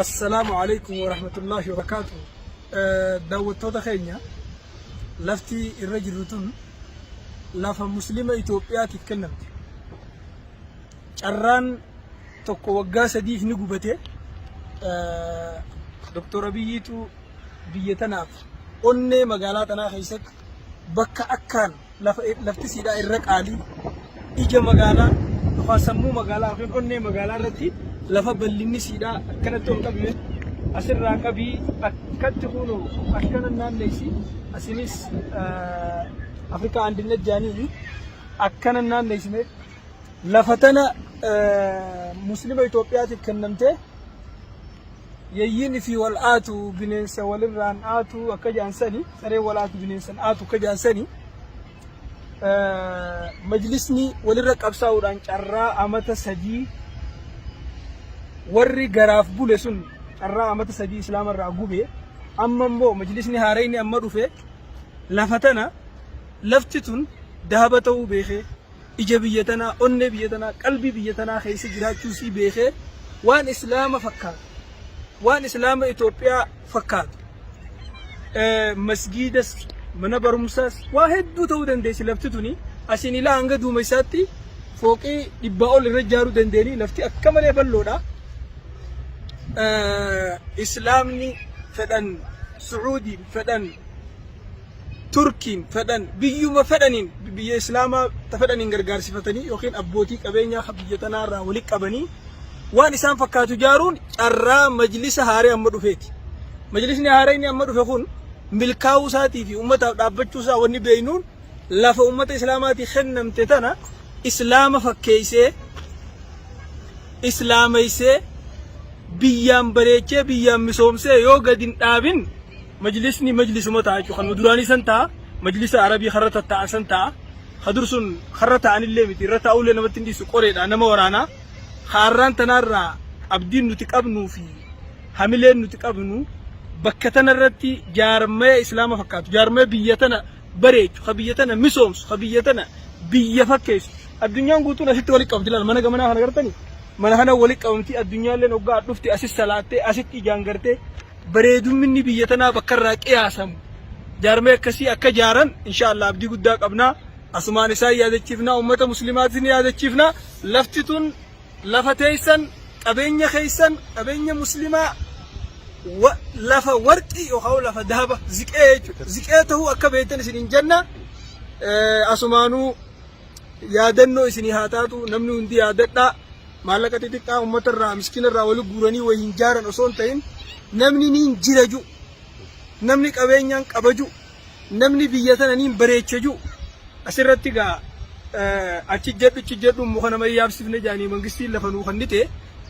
Assalaamu alaikum warahmatullaahi wabarakaatu. Daawwattoota keenya, lafti irra jirru tun lafa Muslima Itoophiyaatiif kennamte. Carraan tokko waggaa 3f ni gubate. Doktor Abiyyiitu biyya tanaaf onnee magaalaa tanaa keessatti bakka akkaan lafa lafti siidhaa irra qaalii, ija magaalaa yookaan sammuu magaalaa yookiin onnee magaalaa irratti lafa bal'inni siidhaa akkanatti ol qabime, asirraa qabii akkatti kunoo akkana naanneessi, asinis Afrikaa Andinet jaanii akkana naanneessine, lafa tana Muslima Itoophiyaatiif kennamte. Yayyiin fi wal aatu bineensa walirraan aatu akka jaan sani, sareen wal aatu bineensan aatu akka jaan sani, majlisni walirra qabsaa'uudhaan carraa amata 3 warri garaaf bule sun carraa amata 3 islaama irraa gube. Amma immoo majlisni haarayni amma dhufe lafa tana, lafti tun dahaba ta'uu beekee, ija biyya tanaa, onnee biyya tanaa, qalbii biyya tanaa keessa jiraachuu isii beekee, waan Islaama fakkaatu, waan Islaama Itoophiyaa fakkaatu, masgiidas, mana barumsaas, waa hedduu ta'uu dandeessi lafti tuni. Asiin ilaa hanga duumessaatti fooqii 100 ol irra ijaaruu dandeeni, lafti akka malee bal'oodha. Islaamni fedhan Su'uudiin, fedhan Turkiin, fedhan biyyuma fedhaniin, biyya Islaamaa ta fedhaniin gargaarsifatanii yookiin abbootii qabeenyaa kan biyya tanaa irraa walitti qabanii waan isaan fakkaatu ijaaruun carraa majlisa haaree amma dhufeeti. Majlisni haaree inni amma dhufe kun milkaa'uu isaatii fi ummataaf dhaabbachuu isaa wanni beeknuun lafa ummata Islaamaatii kennamte tana Islaama fakkeessee, Islaameessee, biyyaan bareechee, biyyaan misoomsee yoo gad hin dhaabin, majlisni majlisuma ta'a jechuudha. Kanuma duraanii san ta'a. Majlisa Arabii karra tatta'an san ta'a. Ka dur sun karra ta'anillee miti. Irra taa'ullee namatti hin dhiisu, qoreedha nama waraanaa. Haarraan tanaarraa abdiin nuti qabnuu fi hamileen nuti qabnu bakka tanarratti jaarmaya Islaama fakkaatu, jaarmaya biyya tana bareechu, ka biyya tana misoomsu, ka biyya tana biyya fakkeessu. Addunyaan guutuun asitti walitti qabamti laala, mana gamanaa kana gartanii, mana kana walitti qabamti. Addunyaalleen hoggaa dhufti asis salaattee asitti ijaan gartee bareedumminni biyya tanaa bakka irraa qiyaasamu. Jaarmee akkasii akka jaaran insha Allah abdii guddaa qabna. Asumaan isaan yaadachiifna, ummata muslimaatis ni yaadachiifna. Lafti tun lafa teessan, qabeenya keessan, qabeenya muslimaa, lafa warqii yookaan lafa dahaba ziqee jechuudha. Ziqee ta'uu akka beektan isin hin jenna. Asumaanuu yaadannoo isinii haa taatu, namni hundi yaadadhaa. Maallaqa xixiqqaa uummata irraa, miskiina irraa wali guuranii wayii hin jaaran osoo hin ta'in, namni niin jira ju, namni qabeenyaan qaba ju, namni biyya tana niin bareecha ju. Asirratti gaa achi jedhu achi jedhu muka nama yaabsifne jaanii mangistiin lafa nuu kennite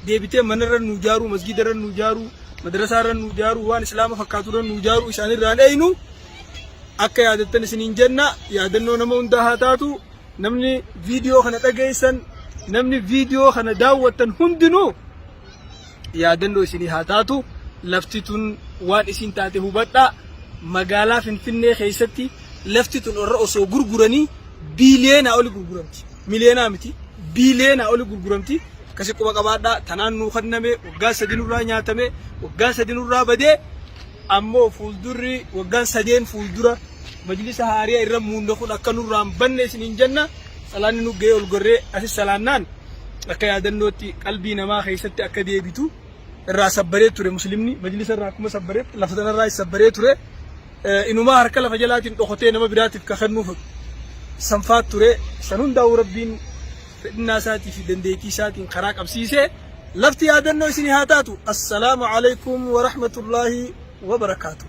deebitee manarra nuu jaaruu, masgiidarra nuu jaaruu, madrasaarra nuu jaaruu, waan Islaama fakkaaturra nuu jaaruu isaanirraan eeynu akka yaadattan isiniin jenna. Yaadannoo nama hundaa haa taatu. Namni viidiyoo kana dhageessan, namni viidiyoo kana daawwattan hundinuu yaadannoo isinii haa taatu. Lafti tun waan isin taate hubadhaa. Magaalaa Finfinnee keessatti lafti tun irra osoo gurguranii biiliyoonaa oli gurguramti. Miliyoonaa miti, biiliyoonaa oli gurguramti. Akkasi quba qabaadhaa. Tanaan nuu kenname, waggaa 3 nurraa nyaatame, waggaa 3 nurraa badee. Ammoo fuuldurri waggaan sadeen fuuldura majlisa haariya irra muunne kun akka nurraa hin banne isiniin jenna. Salaanni nu ga'ee ol gorree asis salaannaan akka yaadannootti qalbii namaa keessatti akka deebitu. Irraa sabbaree ture muslimni majlisa irraa, akkuma sabbareetti lafa sanarraa sabbaree ture. Inumaa harka lafa jalaatiin dhokotee nama biraatiif ka kennuu fedhu sanfaat ture. San hundaa'uu Rabbiin fedhinnaa isaatii fi dandeettii isaatiin karaa qabsiisee lafti yaadannoo isinii haa taatu. Assalaamu alaikum wa rahmatullaahi wa barakaatuh.